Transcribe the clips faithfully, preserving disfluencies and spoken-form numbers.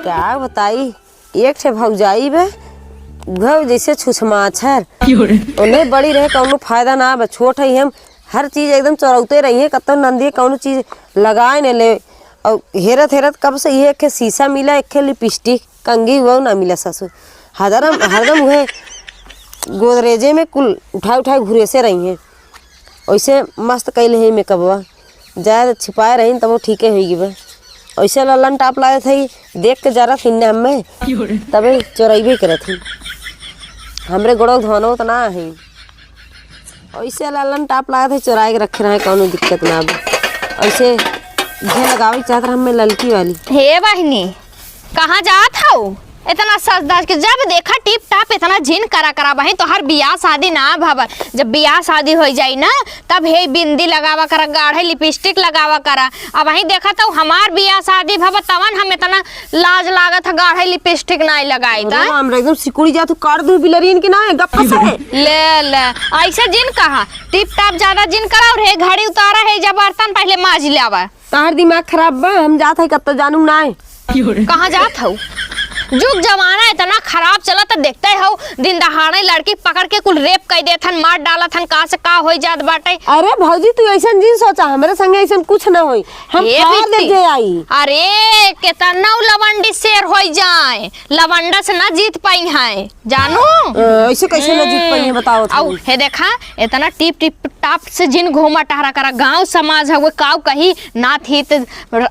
का बताई, एक ठे भौजाई बा, उहउ जइसे छुछमाछर। ओने बड़ी रहे कउनो फायदा ना बा, छोट हई हम, हर चीज एकदम चोरौते रही है, कतौ नंदिये कउनो चीज लगाए न ले। अउ हेरत हेरत कब से इहे एक ठे शीशा मिला, एक ठे लिपस्टिक, कंघी उहउ ना मिला ससुर। हरदम, हरदम उहे गोदरेजे में कुल उठाए उठाए घुरेसे रही हैं। ओइसे मस्त कइले हई मेकअपवा। जाए त छिपाए रही तबो ठीके होई गिबे। ओइसे ललन टाप लागत हई, देख के जरा थी ना हमें, तबे चोरइबे करत हई। हमरे गोड़ो धोनो त ना हई। ओइसे ललन टाप लागत हई, चोराए के रखे रहे, कउनो दिक्कत ना बा। ओइसे इहे लगावे के चाहत रहे हमें ललकी वाली। हे बहिनी, कहाँ जात हऊ? इतना सज धज के जब देखा टिप टाप इतना झिन करा करा बहिन, तोहार बियाह शादी ना भवा। जब बियाह शादी होइ जाई ना, तब हे बिंदी लगावा करा, गाढ़े लिपस्टिक लगावा करा। अबहीं देखा तो हमार बियाह शादी भवा, तवन हम इतना लाज लागत ह, गाढ़े लिपस्टिक नाई लगाई अरे त। राम रे, एकदम सिकुड़ी जा, तू काट दू बिलरीन के ना, गप्पा से। ले ले, अइसे जिन कहा, टिप टाप ज्यादा जिन करा, अउर हे घड़ी उतारा है, जब बर्तन पहिले माज लावा। तहार दिमाग खराब बा, हम जात हई कत्तो जानू नाय। कहाँ जात हऊ? जुग जमाना इतना खराब चलत, देखते हऊ, दिन दहाड़े लड़की पकड़ के कुल रेप कइ देत हन, मार डालत हन, का से का होइ जात बाटे। अरे भौजी, तू अइसन जिन सोचा, हमरे संगे अइसन कुछ न होई, हम ए फाड़ दे बिट्टी। जे आई। अरे, केतना उ लवंडी शेर होइ जाए, लवंडा से ना जीत पइहैं। जानू? अ, अइसे कइसे न जीत पइहैं, बताओ अउ तुम। हे देखा, इतना टिप टिप टाप से जिन घूमा टहरा करा, गाँव समाज हवे, काऊ कही, नात हित,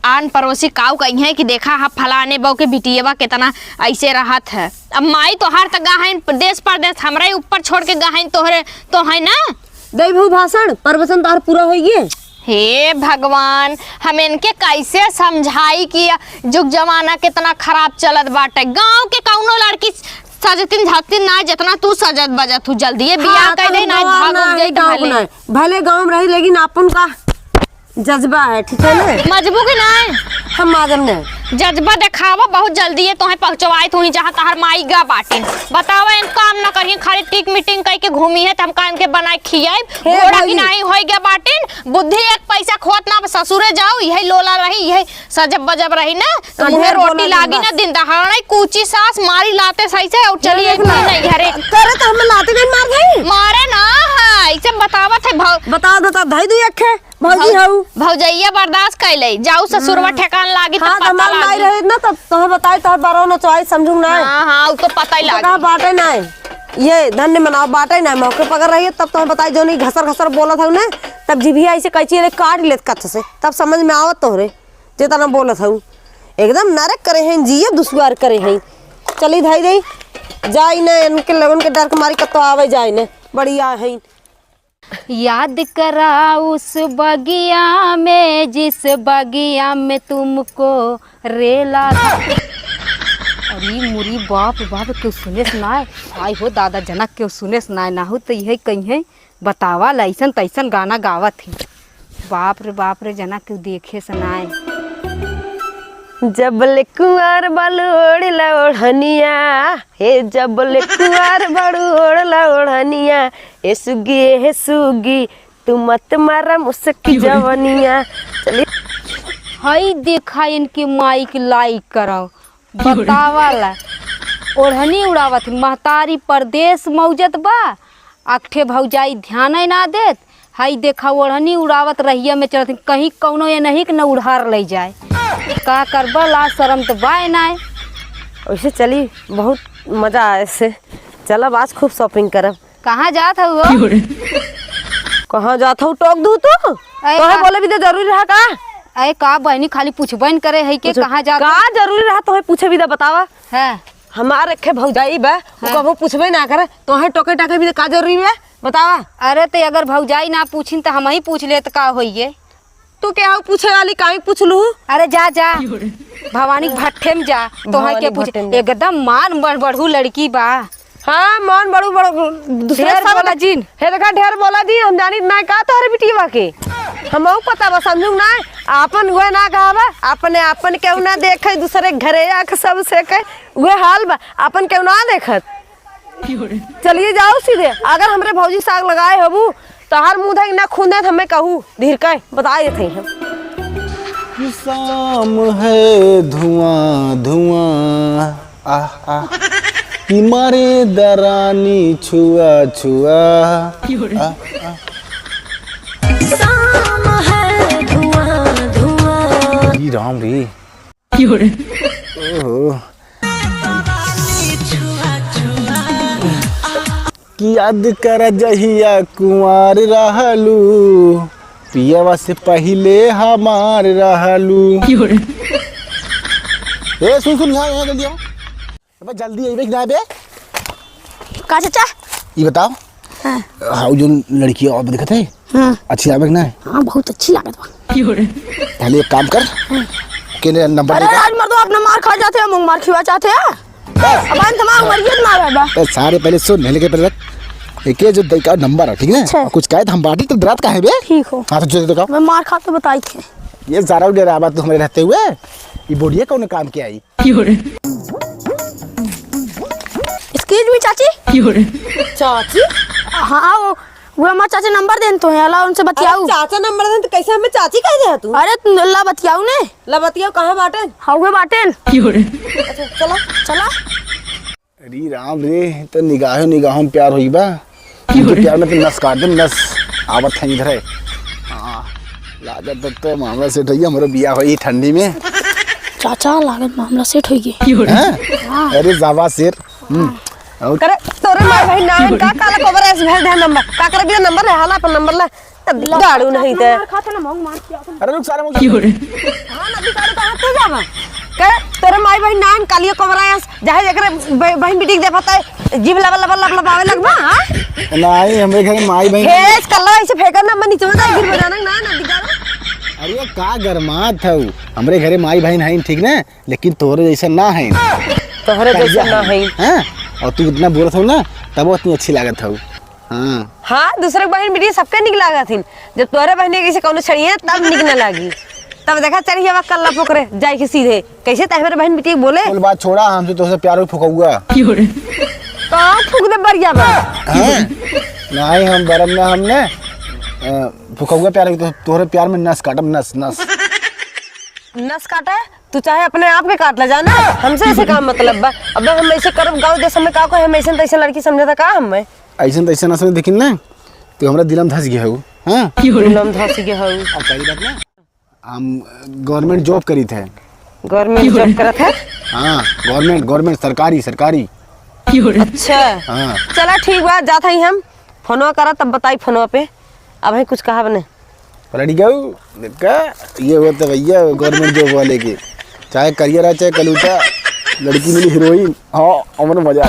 आन पड़ोसी काऊ कहिहैं कि देखा हा फलाने बहू के बिटियवा केतना अइसे रहत है। अब माई तोहार त गहैं देश परदेश, हमरा ही ऊपर छोड़ के गहैं तोहरे, तो है ना? दई भऊ भाषण, प्रवचन तोहार पूरा होइ गे। हे भगवान, हम इनके कइसे समझाई कि जुग जमाना केतना खराब चलत बाटे। गाँव के कउनो लड़की सजतिन झजतिन ना, जेतना तू सजत बजत हू। जल्दी ये बियाह हाँ, कइ दे, ना भाग उग जाई त भले। भले गाँव में रही, लेकिन आपन का जज्बा है, ठीक है ना? मजबू कि ना? हम माजम ने। जज्बा देखावा बहुत जल्दी है, तोहे पहुँचवाई तू ही जहाँ तहार माई गा बाटे। बतावा, इन काम ना करिए, खाली टिक मीटिंग कइ के घूमी है, त हम का इनके बनाए खियाई? हे घोड़ा की भौजी। नाई होइ गा बाटिन, बुद्धि एक पैसा खोत ना, ससुरे जाओ, यही लोला रही, यही सजब बजब रही ना, त आ, मुँहे ढेर रोटी बोला लागी ना, बस। दिन दहाड़े कूची सास मारी लाते सही से, अउर चली देख ला। नहीं घरे। करे त हमें लाते नहीं मार भाई। मारे ना है, इसे बतावत है भौ- बता, बता, धई दू एक है। भौजी भौ- हऊ। भौजैया बर्दाश्त कइ ले, जाऊ ससुरवा हम्म। ठेकान लागी तब हाँ, पता हमार माई लागी। रहे ना, तब तोहे बताई, तोहर बरौ नचवाई, समझू ना। हाँ, हाँ, उ तो पता ही तो लागी। कहा बाटे ना, ये धन्य मनाओ, बाटे ना, मौके पर अगर रहिए, तब तोहे बताई, जो नहीं घसर घसर बोलत हऊ ना, तब जिभिया अइसे कैंची ले काट लेत कच्छ से, तब समझ में आवत तोहरे, जेतना बोलत हऊ। एकदम नरक करे हैं, जियब दुश्वार करे हैं। चली धाई दे, जाई ना, इनके लोगन के डर के मारी कत्तो आवे जाई ना, बढ़िया हैं। याद करा उस बगिया में, जिस बगिया में तुमको रेला था। अरे मुरी बाप, बाप, केहू सुनेस नाय। आय हो दादा, जनक केहू सुनेस नाय, नाहू त इहे कहिहैं, बतावा ला, अइसन तइसन गाना गावत ही। बाप रे बाप रे, जनक केहू देखेस नाय। जब ले कुंवार बालू ओढ़ ला ओढ़निया, हे जब ले कुंवार बालू ओढ़ ला ओढ़निया, ए सुगी, ए सुगी, तू मत मारा मुसकी जवनिया। चली। हई देखा इनके माई के लाइक कराओ। बतावा ला। ओढ़नी उड़ावत ही। महतारी परदेस मौजत बा। अकठे भौजाई ध्यान ना देत। हई देखा ओढ़नी उड़ावत रहिया में चलत ही। कहीं कौनो ये नहीं कि न उड़ार ले जाए। का करबा, लाज शरम त बाय नाय। वैसे चली, बहुत मजा आए से। चलब आज खूब shopping करब। कहाँ जात हऊ हो? कहाँ जात हऊ, टोक दू तू? अरे तोहे का? बोले भी तो जरूरी रहा का? अरे का बहनी, खाली पूछबे न करे है के कुछ कहाँ जात का हऊ? जरूरी रहा तोहे पूछे भी तो बतावा। हाँ। हमार एक भौजाई बा, वो हाँ। कबो पूछबे ना करे, तोहे टोके टाके भी तो का जरूरी बा? बतावा। अरे तो अगर भौजाई ना पूछिन तो हम ही पूछ लेत का होइए? तू के हऊ पूछे वाली, काहे पूछलू? अरे जा, जा। भवानी के भट्ठे में जा, तोहे भवानी के पूछ। भट्ठे में जा। एकदम मान बढ़ बढ़ू लड़की बा। हाँ, मान बढ़ू बढ़ू, दूसरे ढेर सब बोला देख-, जिन। हे देखा, ढेर बोला जिन, हम जानी ना का तोहरे बिटिया के। हमहू पता बा, समझू ना, आपन उहे ना कहावा, अपने आपन केहू ना देखे, दूसरे घरे आके सब से कहे, उहे हाल बा, आपन केहू ना देखत। चलिए जाओ सीधे। अगर हमरे भौजी साग लगाए होबू, तो हर मुंह धई ना खून देत हमें कहू, धीर के बता देत हई हम। शाम है धुआं धुआं, आह आह, कि मारे दरानी छुआ छुआ, आह आह। शाम है धुआं धुआं। अरे राम रे। ओहो। कि याद कर जहिया कुंवार रहलू, पियवा से पहिले हमार रहलू। ए, सुन, सुन, यहाँ, यहाँ जल्दी आओ। अबे जल्दी अइबे कि ना बे? का चाचा? ई बताओ। हाँ। हाउ जोन लड़की अब दिखत है? हाँ। अच्छी आवे कि ना? हाँ, बहुत अच्छी लागत बा। पहले एक काम कर, हाँ। के ने नंबर अरे दे। राज मर्दो, अपने मार खा जाते हैं, मुंह मार खिवा जाते हैं। अब अंत में उमरियत ना आवे बा। ए, सारे पहले सुन, लेके पहले रख। एके जो दई का नंबर है, ठीक है? अच्छा। और कुछ कहे तो हम बाटी तो डरात का है बे? ठीक हो। हाँ, तो जो दे दो। मैं मार खा के बताई थे। ये सारा डरावा तो हमारे रहते हुए, ये बोलिए कौन काम के आई? Excuse me, चाची। चाची? हाँ, वो, वो हमार चाचा नंबर देन तो है, अला उनसे अरे बतियाऊ। चाचा नंबर देन तो कैसे हमें चाची कह दे तू? अरे, ला बतियाऊ ने। ला बतियाऊ, कहाँ बाटेन? हाँ, उहे बाटेन। अच्छा, चला। चला। अरे राम रे, तो निगाहों निगाहों में प्यार होई बा। उनके प्यार में तो नस काट दे, नस। आवत है इधर है। हाँ, लागत तो, तो मामला सेट होई, हमरो बियाह होई ठंडी में। चाचा, लागत मामला सेट होई गई। हाँ? हाँ। अरे जावा शेर। हम्म। और करे, तोरे माई बहिन नाइन का काला कोबरा ऐसे भेज दे नंबर। का करे बिना नंबर ले, हाला पर नंबर ले। गाड़ू नहीं ते। मार खाते ना, मऊ मार के अपन। अरे रुक सारे मऊ। हाँ ना, बिगाड़ू कहाँ तू जावा? करे, तोरे माई बहिन नाइन कालियो कोबरा ऐसे, चाहे जेकरे ब-, बहिन बिटिक दे पता है, जीभ लबा लबा लब लबावे लगबा, हाँ? नहीं, हमरे घर माई बहिन। हे, इस कल्ला ऐसे फेंकर ना, मैं नीचे में जाए गिर बजाना ना, ना बिगाड़ू। अरे का गरमात हऊ? हमरे घरे माई बहिन है, ठीक ना? लेकिन तोहरे जैसन ना है। तोहरे जैसन ना है। हाँ? और तू इतना बोलत हो ना, तब उतनी अच्छी लागत हो। हाँ। हाँ, दूसरे के बहन बेटी सबके निक लागत हिन। जब तोहरे बहन के से कौनो छड़िए, तब निक न लागी। तब देखा चढ़ी हवा कल्ला पोकरे, जाए के सीधे। कैसे तहमेर बहन बेटी बोले? कुल बात छोड़ा, हमसे तोहसे प्यार हो फुकौआ। कहाँ फूक दे बरिया बा? हाँ? नहीं, हम बरम ना हमने, अ, फुकौआ प्यार हो, तो-, तोहरे प्यार में नस काटम, नस, नस। नस काटे? तू चाहे अपने आप के काट ले जाना, हमसे ऐसे का मतलब बा? अबे हम ऐसे करब, गाँव देश में का कोई हम ऐसे तैसे लड़की समझे था का हमें? ऐसे तैसे ना समझ, देखिन ना, तू हमरा दिलम धस गया हो, हाँ? दिलम धस गया हो। अब पहली बात ना, हम government job करी थे। Government job करत है? हाँ, government, government, सरकारी, सरकारी। अच्छा। हाँ। चला ठीक बा, जात हई हम, फोनवा करा तब बताई फोनवा पे, अब है कुछ कहा बने। पलट गऊ, देखा, ये होत भैया government job वाले के, चाहे करिया रहा, चाहे कलूटा, लड़की मिली हीरोइन। हाँ, अमन मजा।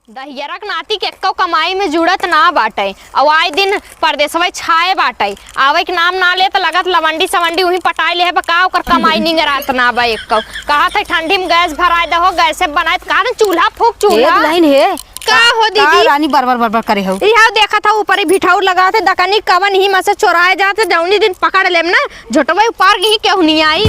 दहियरा के नाती के एक्को कमाई में जुड़त ना बाटे, अउ आए दिन परदेसवे छाए बाटे, आवे के नाम ना ले त लगत लवंडी सवंडी उहीं पटाए ले है, बा का ओकर कमाई निंगरात ना बा एक्को। कहत है ठंडी में गैस भराए दहो, गैसे बनाए, त कहा चूल्हा फूक, हे चूल्हा। दुल्हन हे, का हो का दीदी? रानी बरबर बरबर करे हो? इहाव देखत हो ऊपर ही भिठाऊ लगावत है, दकनी कवन ही में से चोराए जात है, जौनी दिन पकड़ लेम ना, झोटवे उपार के ही केहू नहीं आई।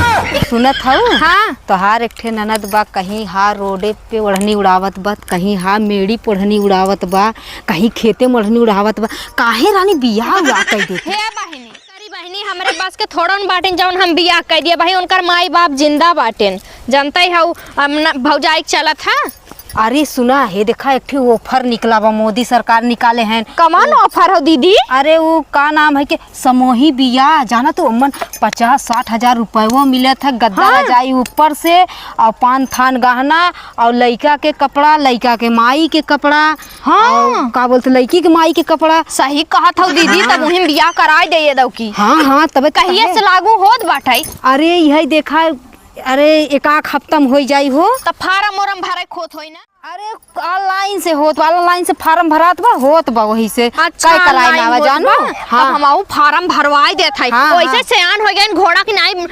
सुनत हऊ? हाँ। तोहार एक ठे ननद बा, कहीं हा रोडे पे ओढ़नी उड़ावत बा, कहीं हा मेड़ी पे ओढ़नी उड़ावत बा, कहीं खेते में ओढ़नी उड़ावत बा। काहे रानी बियाह उआह कइ देत? हे बहिनी, करी बहिनी, हमरे बस के थोड़न बाटिन जौन हम बियाह कइ दिया। बहिनी, उनकर माई बाप जिंदा बाटिन, जनतै हऊ, हम न, भौजाई के चलत है। अरे सुना, हे देखा, एक ठे offer निकला बा, मोदी सरकार निकाले हैं। कमान offer हो दीदी? अरे वो का नाम है कि समूही बियाह, जाना तू, ओमन पचास साठ हजार रुपयो मिलत है, गद्दा हाँ। रजाई ऊपर से, और पान थान गहना, और लइका के कपड़ा, लइका के माई के कपड़ा, हाँ। और का बोलते, लइकी के माई के कपड़ा। सही कहत हौ दीदी, हाँ। तब उहिन बियाह कराए दे दऊ की। हाँ, हाँ, तबे तो कहिए कहे। से लागू होत बाटे। अरे यही देखा, अरे, एक आध हफ्ता में होई जाई हो। त फार्म ओरम भरे खोत होई ना? अरे, online से होत बा, online से फार्म भरात बा, होत बा वही से। अच्छा, काहे कराए ना online आवा होत जानू? बा? हाँ। अब हम आऊ फार्म भरवाई देत हई। हाँ, वैसे हाँ। सयान हो गए, घोड़ा की नाई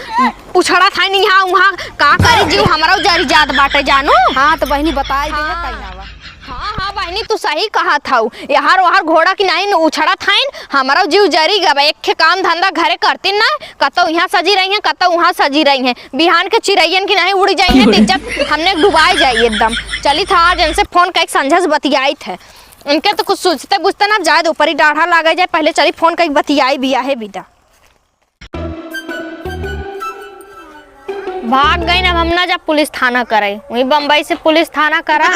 उछड़त है, नहीं, हाँ, वहाँ का करी जीव, हमरो जरी जात बाटे जानू। हाँ, तो बहिनी बताई दे, हाँ। काहे ना आवा। हाँ, हाँ, बहिनी, तू सही कहत हऊ। यहाँ ओहर घोड़ा की नाई न उछड़त हईन, हमरो जीव जरी गवा। एक ठे काम धंधा घरे करतीन ना, कतौ यहाँ सजी रही हैं, कतौ वहाँ सजी रही हैं। बिहान के चिरैयन की नाई उड़ जाई हैं, तो इज्जत हमने डुबाई जाई एकदम। चली था आज इनसे फोन कइके संझा से बतियाई थे। इनके तो कुछ सूझते बुझते ना, जाए दे ऊपरी डाढ़ा लागे जाए, पहले चली फोन कइके बतियाई बियाहे बिदा। भाग गइन, अब हम ना जा पुलिस थाना करे, वहीं बम्बई से पुलिस थाना करा।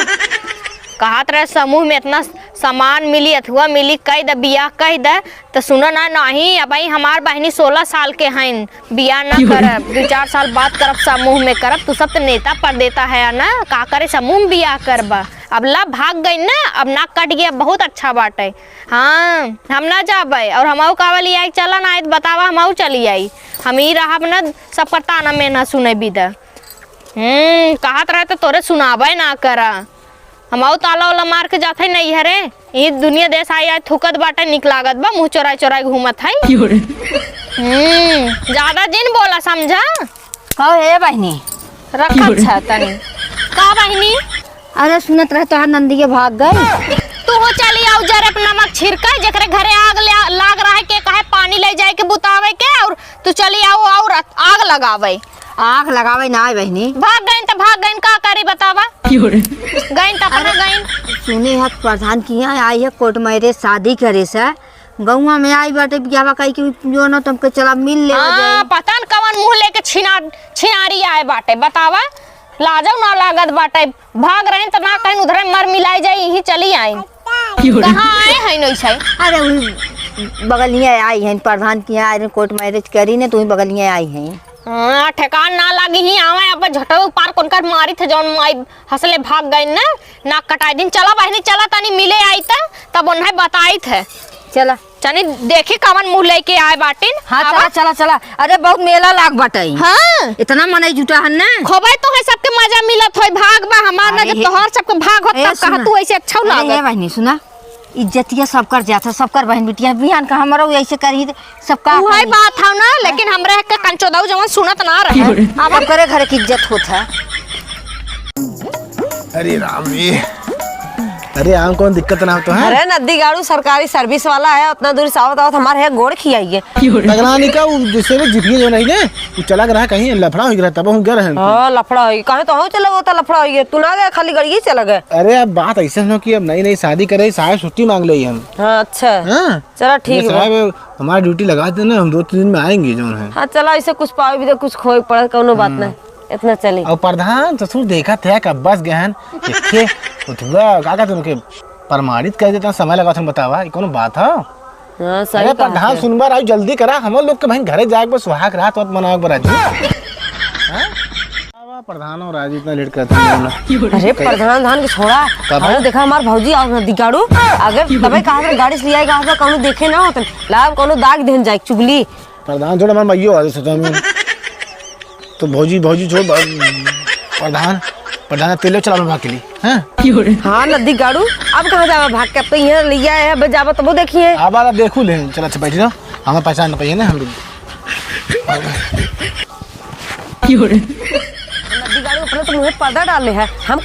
कहत रहे समूह में इतना सामान मिली, अथुआ मिली, कह दे बियाह कह दे, त सुनो ना, नाहीं, अबहीं हमार बहिनी सोलह साल के हइन, बियाह ना करब, दू चार साल बाद करब, समूह में करब। तू सब त नेता पर देता है ना, का करे समूह में बियाह करबा? अब ला भाग गइन ना, अब नाक कट गया, बहुत अच्छा बाटे। हाँ, हम ना जाबे, और हमहू कहवा लियाई, चला ना, आइत बतावा, हमहू चली आई। हम ही रहब ना, सबकर ताना मेना सुने बिदा। हम्म, कहत रहे त तोरे सुनाबे ना करा। हमहू ताला वाला मार के जात है नैहरे। ई दुनिया देश आई, आई थूकत बाटे, निक लागत बा, मुँह चोराई चोराई घूमत है। क्यों रे? हम्म, ज्यादा जिन बोला, समझा? कहो हे बहिनी। रखत क्यों रे? छ तनी। का बहिनी? अरे सुनत रहे तोहार नंदिया भाग गई। तू हो चली आउ जरे पे नमक छिड़के, जेकरे घरे आग ले, लाग रहा है के कहे पानी ले जाए के बुतावे के, और तू चली आउ और आग लगावे। आग लगावे ना आए बहिनी। भाग गइन त भाग गइन, का करी बतावा? क्यों रे? गइन त अपना अरे, गइन। सुने है प्रधान की यहाँ आई है कोर्ट मैरिज शादी करे से, गौवा में आई बाटे बियाहवा कही कि जो न तुमके चला मिल ले हाँ, जाए। पता न कवन मुँह लेके छिना-, छिनारी आए बाटे, बतावा, लाजो ना लागत बाटे। भाग रहे त ना कहीं उधरे मर मिलाई जाए, यहीं चली आई। क्यों रे? कहाँ आए हैं नैसे? अरे वही बगलिया आई हैं, प्रधान की यहाँ आई हैं, कोर्ट मैरिज करी ने तो वही बगलिया आई हैं। हाँ, ठेकान ना लागी ही आवे, अब झटवे पार कोनकर मारी थे जौन माई हंसले भाग गइन ना, नाक कटाई दिन। चला बहिनी, चला तनी मिले आई त, तब उन्हें बताई थे। चला। चनी देखी कवन मुँह लेके आए बाटिन। हाँ, आवा। चला, चला, चला। अरे बहुत मेला लाग बाटे। हाँ। इतना मनई जुटा हन ना। खोबे तो है सबके मजा मिलत होई, भाग बा हमार ना, अरे जब हे। तोहर सबके भाग होत ए, तब कहा सुना। तू ऐसे अच्छा अरे लागत। हे बहिनी सुना, इज्जतिया सबकर जात है, सबकर बहिन बिटिया बिहान का हमरो ऐसे करही त सबका उहे करी। बात हौ ना, लेकिन हमरे के कंचोदऊ जवन सुनत ना रहे। अब सबकरे घरे की इज्जत होत है। अरे राम रे, अरे आम कौन दिक्कत ना हो तो है? अरे नद्दी गाड़ू सरकारी सर्विस वाला है, उतना दूर से आवत आवत हमारे है गोड़ खियाइए। तगरानी का वो जैसे भी जितिए जो नहीं गए, वो चला गया कहीं लफड़ा हो गया तब हम गए रहे। हाँ लफड़ा हो गया, कहे तो हम चला गया था लफड़ा हो गया, तू ना गया खाली गड़िए चला गया। अरे अब बात ऐसे हो कि अब नई नई शादी करे साहब छुट्टी मांग ले हम। हाँ अच्छा। हाँ। चला ठीक ये बा। साहब हमारी ड्यूटी लगा देना, हम दो तीन दिन में आएंगे जो है। हाँ चला ऐसे कुछ पावे भी तो कुछ खोए पड़े, कौनो बात हम्म। नहीं। इतना चली। और प्रधान ससुर देखा थे कब बस गहन, देखे, उठुआ, का कहते उनके प्रमाणित कर देता, समय लगा तुम बतावा, ये कौन बात है? हाँ, सही अरे कहा प्रधान थे। सुनबा राजू, जल्दी करा, हम लोग के बहन घरे जाए के बा, सुहाग रात मत मनावे के बा राजू। हाँ? आवा प्रधान और राजू इतना लेट करते हैं ना। अरे प्रधान धान के छोड़ा, कब? अरे देखा हमार भौजी और नदी गाड़ू, अगर तबे कहा था गाड़ी से ले आएगा, कौनो देखे ना होतन, लाभ कौनो दाग देन जाए चुगली। प्रधान छोड़, हमार माइयो आ रही सोचा में। तो भौजी, भौजी छोड़, ब-, प्रधान, प्रधान तेल चला भाग के लिए, हैं? हाँ, नदी गाड़ू, अब कहाँ जावा भाग के? अब तो यहाँ ले आए हैं, अब जावा तबो देखिए। अब आ देखू ले, चला अच्छा बैठी रहो, हमें पहचान न पाइए ना हम लोग। नदी गाड़ू अपने तो मुँह पर्दा डाले है, हम